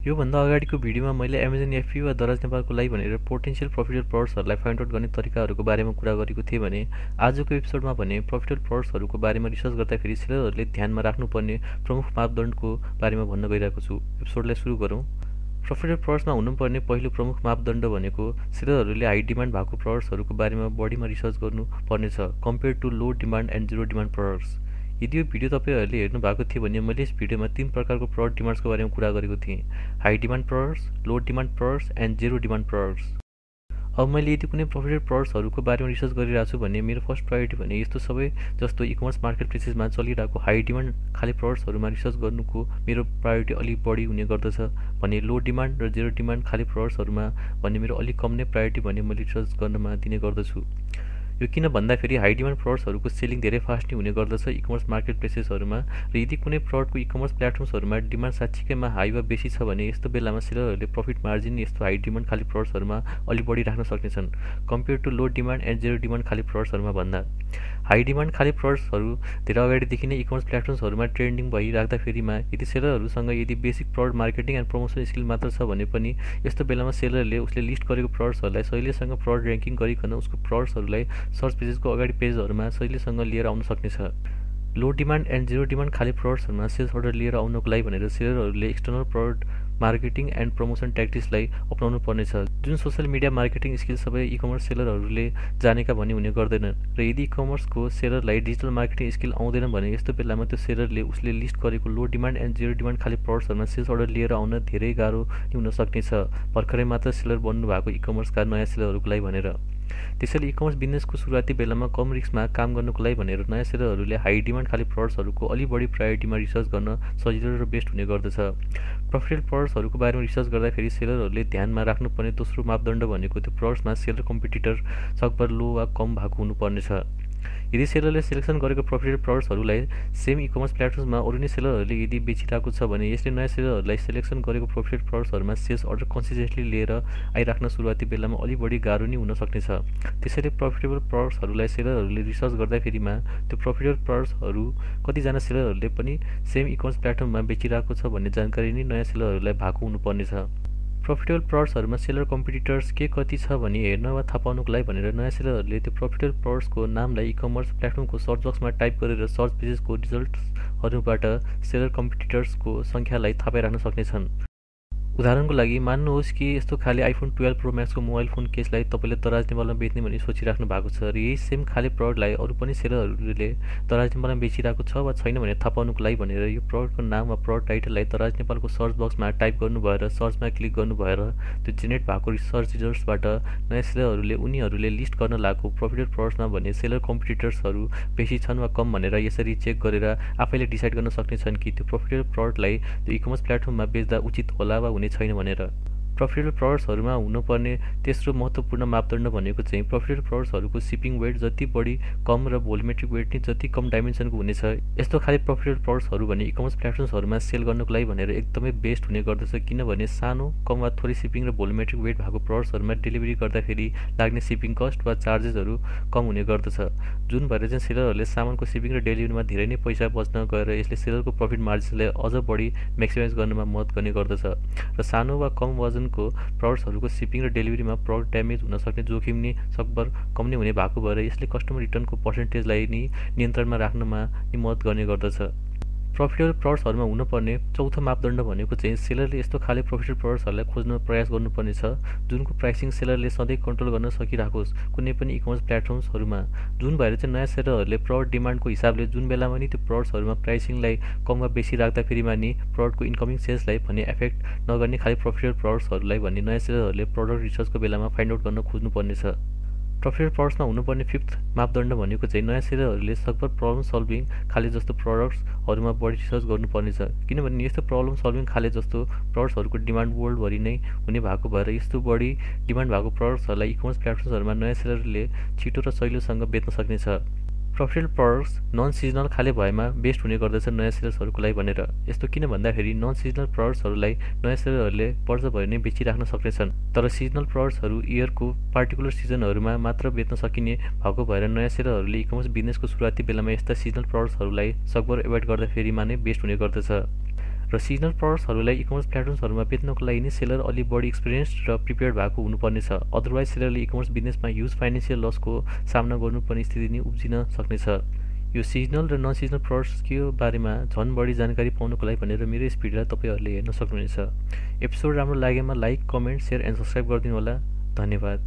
योभन्दा अगाडिको भिडियोमा मैले अमेजन एफपी वा दराज नेपालको लागि भनेर पोटेन्शियल प्रफिटेबल प्रडक्ट्सहरूलाई फाइन्ड आउट गर्ने तरिकाहरूको बारेमा कुरा गरेको थिएँ भने आजको एपिसोडमा भने प्रफिटेबल प्रडक्ट्सहरूको बारेमा रिसर्च गर्दाखेरि सेलरहरूले ध्यानमा राख्नुपर्ने प्रमुख मापदण्डको बारेमा भन्न गइरहेको छु। एपिसोडलाई सुरु गरौँ। प्रफिटेबल प्रडक्ट्समा हुनुपर्ने पहिलो प्रमुख मापदण्ड भनेको सेलरहरूले हाई डिमान्ड भएको प्रडक्ट्सहरूको बारेमा बढीमा रिसर्च गर्नुपर्नेछ compare to low demand and zero demand products. यदि यो भिडियो तपाईँहरूले हेर्नु भएको थियो भने मैले यस भिडियोमा 3 प्रकारको प्रडक्ट डिमान्ड्सको बारेमा कुरा गरेको थिएँ। High demand products, low demand products and zero demand products. अब मैले यदि कुनै प्रफिटेबल प्रडक्ट्सहरूको बारेमा रिसर्च गरिरहेको छु भने मेरो फर्स्ट प्रायोरिटी भने यस्तो सबै जस्तो इकमर्स मार्केट प्लेसेसमा चलिरहेको हाई डिमान्ड खाली प्रडक्ट्सहरूमा रिसर्च गर्नुको मेरो प्रायोरिटी अलिक बढी हुने गर्दछ भने लो डिमान्ड र जिरो डिमान्ड खाली प्रडक्ट्सहरूमा भने मेरो अलिक कम नै प्रायोरिटी भने मैले रिसर्च गर्नमा दिने गर्दछु। यो किन भन्दाखेरि हाई डिमान्ड प्रडक्ट्सहरूको सेलिङ धेरै फास्ट नै हुने गर्दछ इकमर्स मार्केट प्लेसेसहरूमा र यदि कुनै प्रडक्टको इकमर्स प्लेटफर्म्सहरूमा डिमान्ड साँच्चीकैमा हाई वा बेसी छ भने यस्तो बेलामा सेलरहरूले प्रफिट मार्जिन यस्तो हाई डिमान्ड खाली प्रडक्ट्सहरूमा अलि बढी राख्न सक्नेछन् compare to low demand and zero demand खाली प्रडक्ट्सहरूमा भन्दा। हाई डिमान्ड खाली प्रडक्ट्सहरू धेरै अगाडिदेखि नै इकमर्स प्लेटफर्म्सहरूमा ट्रेन्डिङ भइराख्दाखेरिमा यदि सेलरहरूसँग यदि basic product marketing and promotion skill मात्र छ भने पनि यस्तो बेलामा सेलरले उसले लिस्ट गरेको प्रडक्ट्सहरूलाई सहिलेसँग प्रडक्ट र्याङ्किङ गरिकन उसको प्रडक्ट्सहरूलाई सर्च पेजेसको अगाडि पेजहरूमा सहिलेसँग लिएर आउन सक्नेछ। Low demand and zero demand खाली प्रडक्ट्सहरूमा सेल्स अर्डर लिएर आउनको लागि भनेर सेलरहरूले external product marketing and promotion ट्याक्टिक्सलाई अपनाउनु पर्नेछ जुन सोसियल मिडिया मार्केटिङ स्किल सबै इकमर्स सेलरहरूले जानेका भन्ने हुने गर्दैन र यदि इकमर्सको सेलरलाई डिजिटल मार्केटिङ स्किल आउँदैन भने यस्तो बेलामा त्यो सेलरले उसले लिस्ट गरेको low demand and zero demand खाली प्रडक्ट्सहरूमा सेल्स अर्डर लिएर आउन धेरै गाह्रो हुन सक्नेछ भर्खरै मात्र सेलर बन्नु भएको इकमर्सका नयाँ सेलरहरूको लागि भनेर। त्यसैले इकमर्स बिजनेसको सुरुवाती बेलामा कम रिस्कमा काम गर्नको लागि भनेर नयाँ सेलरहरूले हाई डिमान्ड खाली प्रडक्ट्सहरूको अलि बढी प्रायोरिटीमा रिसर्च गर्न सजिलो र बेस्ट हुने गर्दछ। प्रफिटेबल प्रडक्ट्सहरूको बारेमा रिसर्च गर्दाखेरि सेलरहरूले ध्यानमा राख्नुपर्ने दोस्रो मापदण्ड भनेको त्यो प्रडक्ट्समा सेलर कम्पिटिटर सकभर लो वा कम भएको हुनुपर्नेछ। यदि सेलरले सेलेक्सन गरेको प्रफिटेबल प्रडक्ट्सहरूलाई सेम इकमर्स प्लेटफर्म्समा अरू नै सेलरहरूले यदि बेचिरहेको छ भने यसले नयाँ सेलरहरूलाई सेलेक्सन गरेको प्रफिटेबल प्रडक्ट्सहरूमा सेल्स अर्डर कन्सिस्टेन्टली लिएर आइराख्न सुरुवाती बेलामा अलि बढी गाह्रो नै हुन सक्नेछ। त्यसैले प्रफिटेबल प्रडक्ट्सहरूलाई सेलरहरूले रिसर्च गर्दाखेरिमा त्यो प्रफिटेबल प्रडक्ट्सहरू कतिजना सेलरहरूले पनि सेम इकमर्स प्लेटफर्ममा बेचिरहेको छ भन्ने जानकारी नै नयाँ सेलरहरूलाई भएको हुनुपर्नेछ। प्रफिटेबल प्रडक्ट्सहरूमा सेलर कम्पिटिटर्स के कति छ भनी हेर्न वा थाहा पाउनुको लागि भनेर नयाँ सेलरहरूले त्यो प्रफिटेबल प्रडक्ट्सको नामलाई इकमर्स प्लेटफर्मको सर्च बक्समा टाइप गरेर सर्च पेजेसको रिजल्ट्सहरूबाट सेलर कम्पिटिटर्सको सङ्ख्यालाई थाहा पाइराख्न सक्नेछन्। उदाहरणको लागि मान्नुहोस् कि यस्तो खाले आइफोन 12 प्रो म्याक्सको मोबाइल फोन केसलाई तपाईँले दराज नेपालमा बेच्ने भनी सोचिराख्नु भएको छ र यही सेम खाले प्रडक्टलाई अरू पनि सेलरहरूले दराज नेपालमा बेचिरहेको छ वा छैन भनेर थाहा पाउनुको लागि भनेर यो प्रडक्टको नाम वा प्रडक्ट टाइटललाई दराज नेपालको सर्च बक्समा टाइप गर्नु भएर सर्चमा क्लिक गर्नु भएर त्यो जेनेरेट भएको सर्च रिजल्ट्सबाट नयाँ सेलरहरूले उनीहरूले लिस्ट गर्न लागेको प्रफिटेबल प्रडक्ट्समा भने सेलर कम्पिटिटर्सहरू बेसी छन् वा कम भनेर यसरी चेक गरेर आफैले डिसाइड गर्न सक्नेछन् कि त्यो प्रफिटेबल प्रडक्टलाई त्यो इकमर्स प्लेटफर्ममा बेच्दा उचित होला वा छैन भनेर। प्रफिटेबल प्रडक्ट्सहरूमा हुनुपर्ने तेस्रो महत्त्वपूर्ण मापदण्ड भनेको चाहिँ प्रफिटेबल प्रडक्ट्सहरूको सिपिङ वेट जति बढी कम र भोल्युमेट्रिक वेट नै जति कम डाइमेन्सनको हुनेछ। यस्तो खाली प्रफिटेबल प्रडक्ट्सहरू भने इकमर्स प्लेटफर्म्सहरूमा सेल गर्नको लागि भनेर एकदमै बेस्ट हुने गर्दछ किनभने सानो कम वा थोरै सिपिङ र भोल्युमेट्रिक वेट भएको प्रडक्ट्सहरूमा डेलिभरी गर्दाखेरि लाग्ने सिपिङ कस्ट वा चार्जेसहरू कम हुने गर्दछ जुन भएर चाहिँ सेलरहरूले सामानको सिपिङ र डेलिभरीमा धेरै नै पैसा बच्न गएर यसले सेलरको प्रफिट मार्जिनलाई अझ बढी म्याक्सिमाइज गर्नमा मद्दत गर्ने गर्दछ र सानो वा कम वजनको प्रडक्ट्सहरूको सिपिङ र डेलिभरीमा प्रडक्ट ड्यामेज हुन सक्ने जोखिम नै सकभर कम नै हुने भएको भएर यसले कस्टमर रिटर्नको पर्सेन्टेजलाई नि नियन्त्रणमा राख्नमा नि मद्दत गर्ने गर्दछ। प्रफिटेबल प्रडक्ट्सहरूमा हुनुपर्ने चौथो मापदण्ड भनेको चाहिँ सेलरले यस्तो खाले प्रफिटेबल प्रडक्ट्सहरूलाई खोज्न प्रयास गर्नुपर्नेछ जुनको प्राइसिङ सेलरले सधैँ कन्ट्रोल गर्न सकिराखोस् कुनै पनि इकमर्स प्लेटफर्म्सहरूमा जुन भएर चाहिँ नयाँ सेलरहरूले प्रडक्ट डिमान्डको हिसाबले जुन बेलामा नि त्यो प्रडक्ट्सहरूमा प्राइसिङलाई कम वा बेसी राख्दाखेरिमा नि प्रडक्टको इन्कमिङ सेल्सलाई भने एफेक्ट नगर्ने खाली प्रफिटेबल प्रडक्ट्सहरूलाई भन्ने नयाँ सेलरहरूले प्रडक्ट रिसर्चको बेलामा फाइन्ड आउट गर्न खोज्नुपर्नेछ। प्रफिटेबल प्रडक्ट्समा हुनुपर्ने फिफ्थ मापदण्ड भनेको चाहिँ नयाँ सेलरहरूले सकभर प्रब्लम सल्भिङ खाले जस्तो प्रडक्ट्सहरूमा बढी रिसर्च गर्नुपर्नेछ किनभने यस्तो प्रब्लम सल्भिङ खाले जस्तो प्रडक्ट्सहरूको डिमान्ड वर्ल्डभरि नै हुने भएको भएर यस्तो बढी डिमान्ड भएको प्रडक्ट्सहरूलाई इकमर्स प्लेटफर्म्सहरूमा नयाँ सेलरले छिटो र सजिलोसँग बेच्न सक्नेछ। प्रफिटेबल प्रडक्ट्स नन सिजनल खाले भएमा बेस्ट हुने गर्दछ नयाँ सेलर्सहरूको लागि भनेर। यस्तो किन भन्दाखेरि नन सिजनल प्रडक्ट्सहरूलाई नयाँ सेलरहरूले वर्ष भरि नै बेचिराख्न सक्नेछन् तर सिजनल प्रडक्ट्सहरू इयरको पार्टिकुलर सिजनहरूमा मात्र बेच्न सकिने भएको भएर नयाँ सेलरहरूले इकमर्स बिजनेसको सुरुवाती बेलामा यस्ता सिजनल प्रडक्ट्सहरूलाई सकभर एभोइड गर्दाखेरिमा नै बेस्ट हुने गर्दछ। र सिजनल प्रडक्ट्सहरूलाई इकमर्स प्लेटफर्म्सहरूमा बेच्नको लागि नै सेलर अलि बढी एक्सपिरियन्स्ड र प्रिपेयर्ड भएको हुनुपर्नेछ। अदरवाइज सेलरले इकमर्स बिजनेसमा ह्युज फाइनेन्सियल लसको सामना गर्नुपर्ने स्थिति नै उब्जिन सक्नेछ। यो सिजनल र नन सिजनल प्रडक्ट्सको बारेमा झन् बढी जानकारी पाउनको लागि भनेर मेरो यस भिडियोलाई तपाईँहरूले हेर्न सक्नुहुनेछ। एपिसोड राम्रो लागेमा like, comment, share and subscribe गरिदिनु होला। धन्यवाद।